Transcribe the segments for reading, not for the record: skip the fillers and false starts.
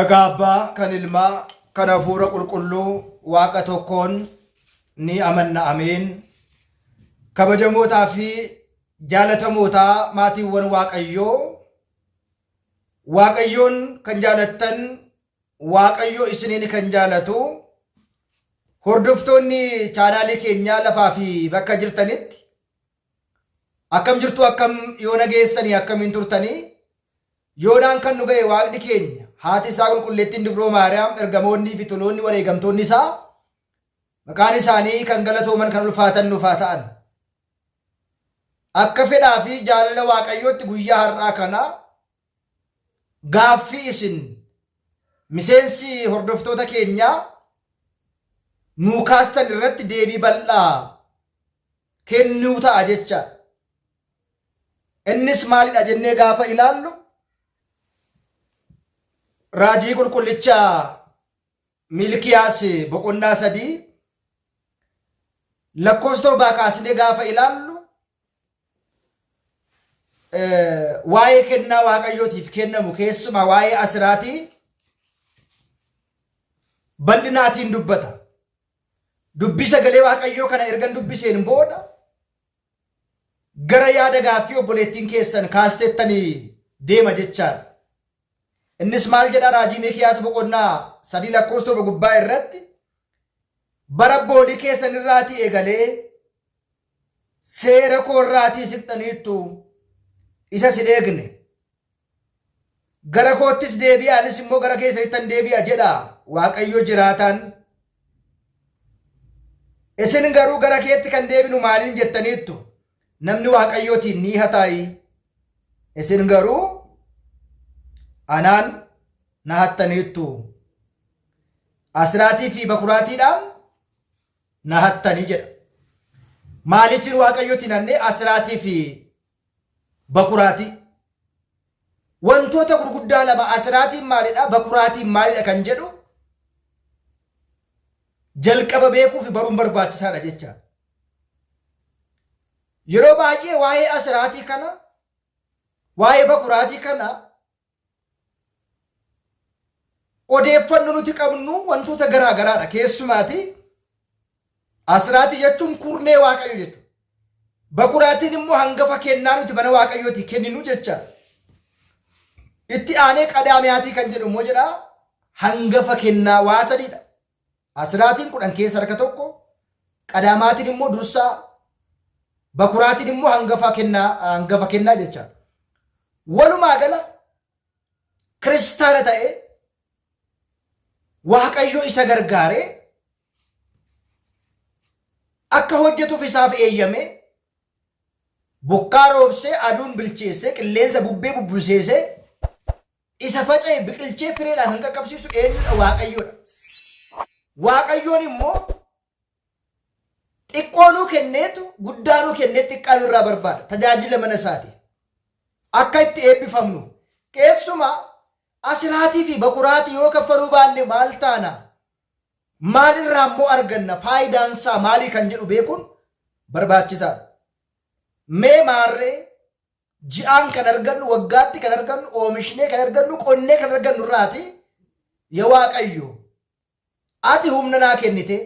Maqaa Abbaa, kan Ilmaa, kan Hafuura Qulqulluu Waaqa tokkoon ni amanna ameen. Kabajamootaa fi jaalatamootaa maatiiwwan Waaqayyoo, Waaqayyoon kan jaalattan, Waaqayyo isiniin kan jaalatu, hordoftoonni chaanaalii keenyaa lafaa fi bakka jirtanitti akkam jirtu, akkam yoona geessanii, akkamiin turtanii? Yoonaan kan nu ga'e Waaqni keenya, haati isaa qulqulleettiin Dubroo Maariyaam, ergamoonnii fi toloonni wareegamtoonni isaa maqaan isaanii kan galatooman kan ulfaatan nuuf haa ta'an. Akka fedhaa fi jaalala Waaqayyootti guyyaa har'aa kana gaaffii isin miseensi hordoftoota keenyaa nuu kaastan irratti deebii bal'aa kennuu ta'a jecha. Innis maalidha jennee gaafa ilaallu, raajii qulqullicha Miilkiyaas boqonnaa 3 lakkoofsa 7 kaasnee gaafa ilaallu, waa'ee kennaa Waaqayyootiif kennamu, keessumaa waa'ee asiraatii bal'inaatiin dubbata. Dubbii sagalee Waaqayyoo kana ergan dubbiseen booda gara yaada gaaffii obboleettiin keessan kaasteettanii deema jechaadha. Innis maal jedha? Raajii Miikiyaas boqonnaa 3 lakkoofsa 7 gubbaa irratti, bara boolii keessan irraatii eegalee seera koo irraatii siqxaniittu, isa sin eegne. Gara koottis deebi'a, anis immoo gara keessanittan deebi'a jedha Waaqayyo jiraataan. Isin garuu gara keetti kan deebinu maaliin jettaniittu? Namni Waaqayyootiin ni hataayi. Isin garuu anaan na hattaniittu. Asiraatii fi bakuraatiidhaan na hattanii jedha. Maaliitiin Waaqayyootiin hannee? Asiraatii fi bakuraatii. Wantoota gurguddaa lama, asiraatiin maalidha, bakuraatiin maalidha kan jedhu jalqaba beekuu fi baruun barbaachisaadha jecha. Yeroo baay'ee waa'ee asiraatii kana, waa'ee bakuraatii kana odeeffannoo nuti qabnu wantoota garaa garaadha. Keessumaati asiraatii jechuun kurnee Waaqayyo jechuudha. Bakuraatiin immoo hangafa kennaa nuti mana Waaqayyooti kenninu jecha. Itti aanee qadaamiyaatii kan jedhu immoo jedha hangafa kennaa waa sadiidha. Asiraatiin 10 keessa harka tokko, qadaamaatiin immoo dursaa, bakuraatiin immoo hangafa kennaa jecha. Walumaa gala kiristaana ta'ee Waaqayyo isa gargaaree akka hojjetuuf isaaf eeyyame, bokkaa roobsee, aduun bilcheessee, qilleensa bubbee bubbiseesee, isa faca'e biqilchee fireedhaan kan qaqqabsiisu eenyudha? Waaqayyoodha. Waaqayyoon immoo xiqqoo nuu kenneetu, guddaa nuu kennee xiqqaa nurraa barbaada tajaajila mana isaati. Akka itti eebbifamnu, keessumaa asiraatii fi bakuraatii yoo kaffaluu baanne maal taana? Maal irraa immoo arganna? Faayidaan isaa maalii kan jedhu beekuun barbaachisaadha. Mee maarree ji'aan kan argannu, waggaatti kan argannu, oomishnee kan argannu, qonnee kan argannu irraati, yaa Waaqayyo, ati humna naa kennite,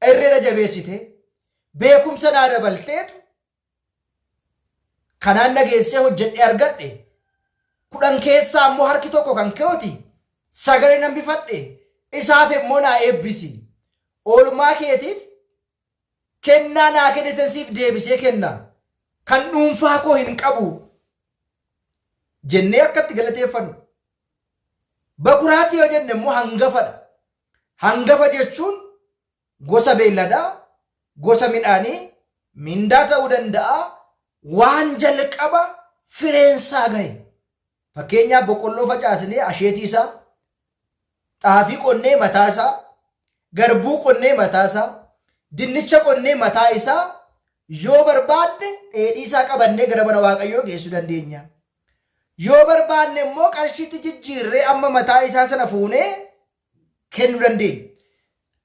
irree na jabeessite, beekumsa naa dabalteetu kanaan na geessee hojjedhee argadhe, 10 keessaa immoo harki tokko kan keeti, sagalee nan bifadhe, isaaf immoo naa eebbisi. Oolmaa keetiif kennaa naa kenniten siif deebisee kenna. Kan dhuunfaa koo hin qabu jennee akka itti galateeffannu. Bakuraatii yoo jenne immoo hangafadha. Hangafa jechuun gosa beelladaa, gosa midhaanii, mindaa ta'uu danda'a, waan jalqaba fireensaa gahe. Fakkeenyaaf boqqolloo facaasnee asheetii isaa, xaafii qonnee mataa isaa, garbuu qonnee mataa isaa, dinnicha qonnee mataa isaa, yoo barbaadne dheedhii isaa qabannee gara mana Waaqayyoo geessuu dandeenya. Yoo barbaanne immoo qarshiitti jijjiirree amma mataa isaa sana fuunee kennuu dandeenya.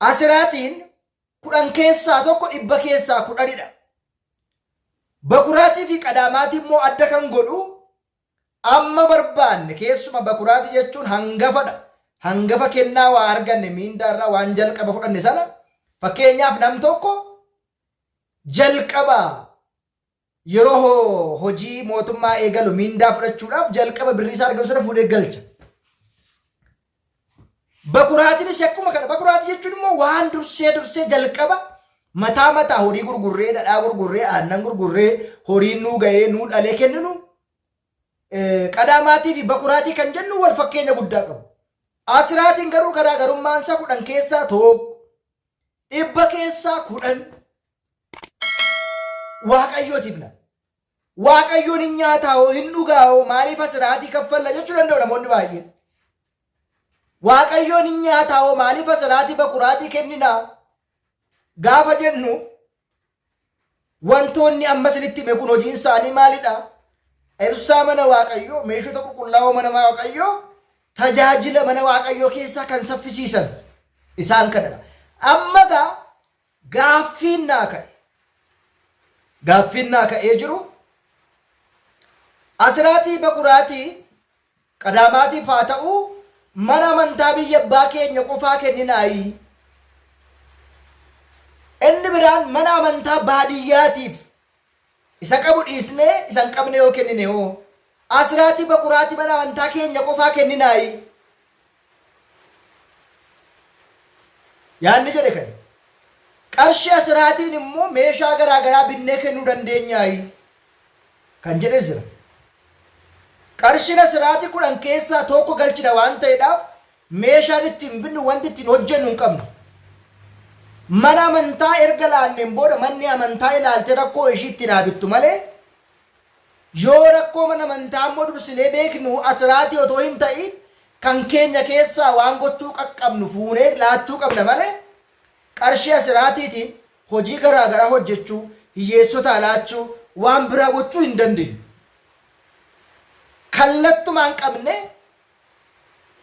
Asiraatiin 10 keessaa tokko, 100 keessaa 10dha. Bakuraatii fi qadaamaatii immoo adda kan godhu amma barbaanne, keessuma bakuraatii jechuun hangafadha. Hangafa kennaa waa arganne miindaarraa waan jalqaba fudhanne sana fakkeenyaaf nam tokko jalqaba yeroo hojii mootummaa eegalu miindaa fudhachuudhaaf jalqaba birrii isaa argatu sana fuudhee galcha. Bakuraatiinis akkuma kana. Bakuraatii jechuun immoo waan dursee dursee jalqaba mataa mataa horii gurgurree, dhadhaa gurgurree, aannan gurgurree, horiin nuu ga'ee nuu dhalee kenninu qadaamaatii fi bakuraatii kan jennu wal fakkeenya guddaa qabu. Asiraatiin garuu garaagarummaan isaa 10 keessaa 1, 100 keessaa 10 Waaqayyootiif na. Waaqayyoon hin nyaataa'oo hin dhugaa'oo maaliif asiraatii kaffalla jechuu danda'u namoonni baay'een. Waaqayyoon hin nyaataa'oo maaliif asiraatii bakuraatii kenninaa gaafa jennu wantoonni amma isinitti hime kun hojiin isaanii maalidha? Ibsaa mana Waaqayyoo, meeshota qulqullaa'oo mana Waaqayyoo, tajaajila mana Waaqayyoo keessaa kan saffisiisan isaan kanadha. Amma gaa gaaffiin naa ka'e. Gaaffiin naa ka'ee jiru asiraatii bakuraatii qadaamaatiif haa ta'u mana amantaa biyya abbaa keenya qofaa kenninaayi. Inni biraan mana amantaa baadiyyaatiif isa qabu dhiisnee isa hin qabne yoo kennine hoo? Asiraatii bakuraatii mana amantaa keenya qofaa kenninaayi. Yaanni jedhe ka'e. Qarshii asiraatiin immoo meeshaa garaa garaa binnee kennuu dandeenyaayi kan jedhes jira. Qarshiin asiraatii 10 keessaa tokko galchina waan ta'eedhaaf meeshaan ittiin binnu wanti ittiin hojjennu hin qabnu. Mana amantaa erga laanneen booda manni amantaa ilaaltee rakkoo ishii ittiin haa bittu malee yoo rakkoo mana amantaa immoo dursinee beeknu asiraatii otoo hin ta'in kan keenya keessaa waan gochuu qaqqabnu fuunee laachuu qabna malee qarshii asiraatiitiin hojii garaa garaa hojjechuu, hiyyeessotaa laachuu, waan biraa gochuu hin dandeenyu. Kallattumaan qabnee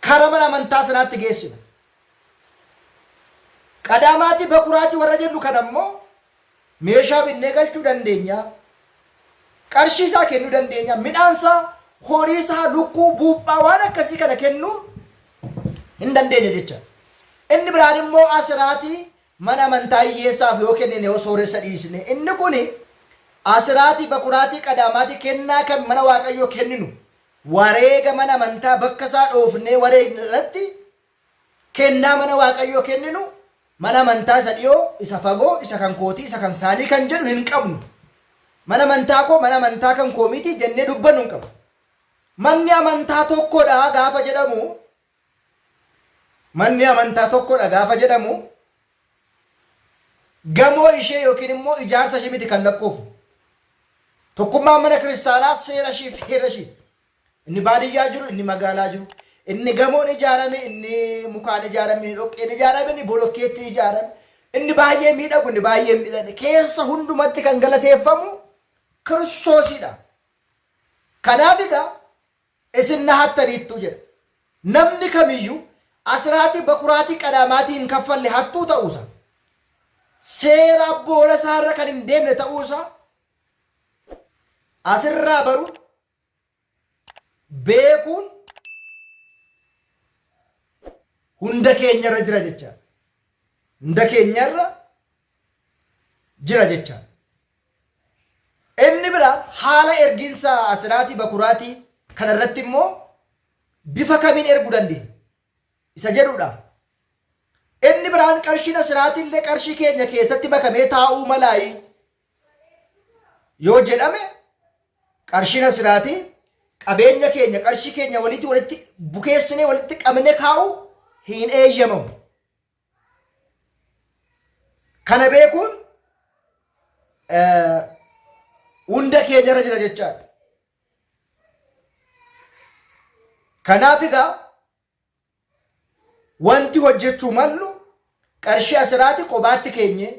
kara mana amantaa sanaatti geessina. Qadaamaatii bakuraatii warra jennu kana immoo meeshaa binnee galchuu dandeenya. Qarshii isaa kennuu dandeenya. Midhaan isaa, horii isaa, lukkuu, buuphaa waan akkasii kana kennuu hin dandeenya jecha. Inni biraan immoo asiraatii mana amantaa hiyyeessaaf yoo kennine yoo sooressa dhiisne inni kuni asiraatii bakuraatii qadaamaatii kennaa kan mana Waaqayyoo kenninu wareega mana amantaa bakka isaa dhoofnee wareegna irratti kennaa mana Waaqayyoo kenninu mana amantaa isa dhiyoo, isa fagoo, isa kan kootii, isa kan saanii kan jedhu hin qabnu. Mana amantaa koo, mana amantaa kan koo miti jennee dubbannu hin qabnu. Manni amantaa tokkodha gaafa jedhamu manni amantaa tokkodha gaafa jedhamu gamoo ishee yookiin immoo ijaarsa ishee miti kan lakkoofu. Tokkummaan mana kiristaanaa seera ishii fi heera ishii. Inni baadiyyaa jiru, inni magaalaa jiru, inni gamoon ijaarame, inni mukaan ijaarame, inni dhoqqeen ijaarame, inni bolokkeetti ijaarame, inni baay'ee miidhagu, inni baay'ee hin miidhagne keessa hundumatti kan galateeffamu Kiristoosidha. Kanaaf egaa isin na hattaniittu jedha. Namni kamiyyuu asiraatii bakuraatii qadaamaatii hin kaffalle hattuu ta'uusa. Seera abboola isaarra kan hin deemne ta'uusa asirraa baruun beekuun hunda keenyarra jira jecha. Hunda keenyarra jira jecha. Inni biraa haala erginsa asiraatii bakuraatii kanarratti immoo bifa kamiin erguu dandeenya isa jedhuudhaaf. Inni biraan qarshiin asiraatii illee qarshii keenya keessatti makamee taa'uu malaayii yoo jedhame qarshiin asiraatii qabeenya keenya qarshii keenya walitti walitti bukeessinee walitti qabnee kaa'uu hin eeyyamamu. Kana beekuun hunda keenyarra jira jechaadha. Kanaaf egaa wanti hojjechuu mallu qarshii asiraati qobaatti keenye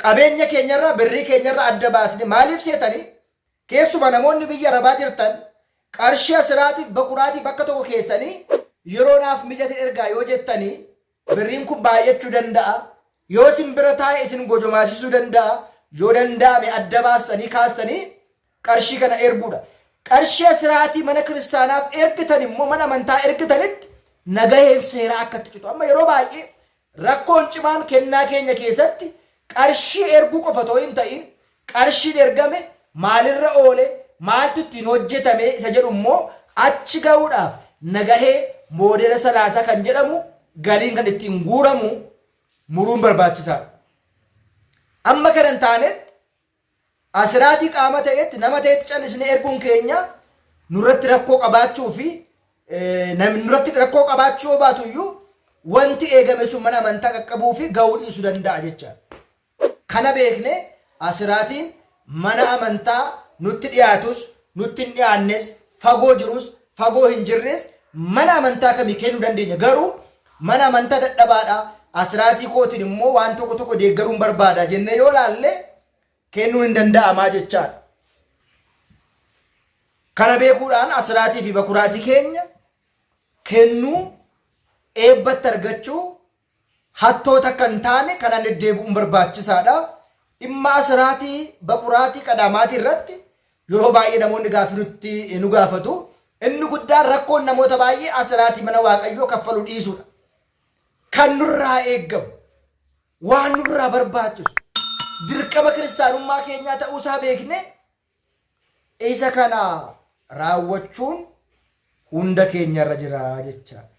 qabeenya keenyarraa birrii keenyarraa adda baasne maaliif seetanii keessumaa namoonni biyya arabaa jirtan qarshii asiraatiif bakuraatii bakka tokko keessanii yeroo naaf mijate ergaa yoo jettanii birriin kun baay'achuu danda'a. Yoo isin bira taa'e isin gojomaasisuu danda'a. Yoo danda'ame adda baastanii kaastanii qarshii kana erguudha. Qarshii asiraatii mana kiristaanaaf ergitan immoo mana amantaa ergitanitti nagaheen seeraa akka itti citu. Amma yeroo baay'ee rakkoon cimaan kennaa keenya keessatti qarshii erguu qofa otoo hin ta'in qarshiin ergame maalirra oole, maaltu ittiin hojjetame isa jedhu immoo achi ga'uudhaaf nagahee moodela salaasaa kan jedhamu galiin kan ittiin guuramu muruun barbaachisaadha. Amma kana hin taanetti asiraatii qaama ta'etti nama ta'etti callisnee erguun keenya nurratti rakkoo qabaachuu fi nurratti rakkoo qabaachuu yoo baatu iyyuu wanti eegame sun mana amantaa qaqqabuu fi ga'uu dhiisuu danda'a jechaadha. Kana beeknee asiraatiin mana amantaa nutti dhiyaatus nutti hin dhiyaannes fagoo jirus fagoo hin jirres mana amantaa kamii kennuu dandeenya garuu mana amantaa dadhabaadha asiraatii kootiin immoo waan tokko tokko deeggaruun barbaada jennee yoo laalle kennuun hin danda'amaa jechaadha. Kana beekuudhaan asiraatii fi bakuraatii keenya kennuu eebbatti argachuu hattoota akka hin taane kanaan deddeebi'uun barbaachisaadha. Dhimma asiraatii, bakuraatii, qadaamaatii irratti yeroo baay'ee namoonni gaaffii nutti nu gaafatu. Inni guddaan rakkoon namoota baay'ee asiraatii mana Waaqayyoo kaffaluu dhiisuudha. Kan nurraa eeggamu, waan nurraa barbaachisu, dirqama kiristaanummaa keenyaa ta'uusaa beeknee isa kana raawwachuun hunda keenyarra jira jechaadha.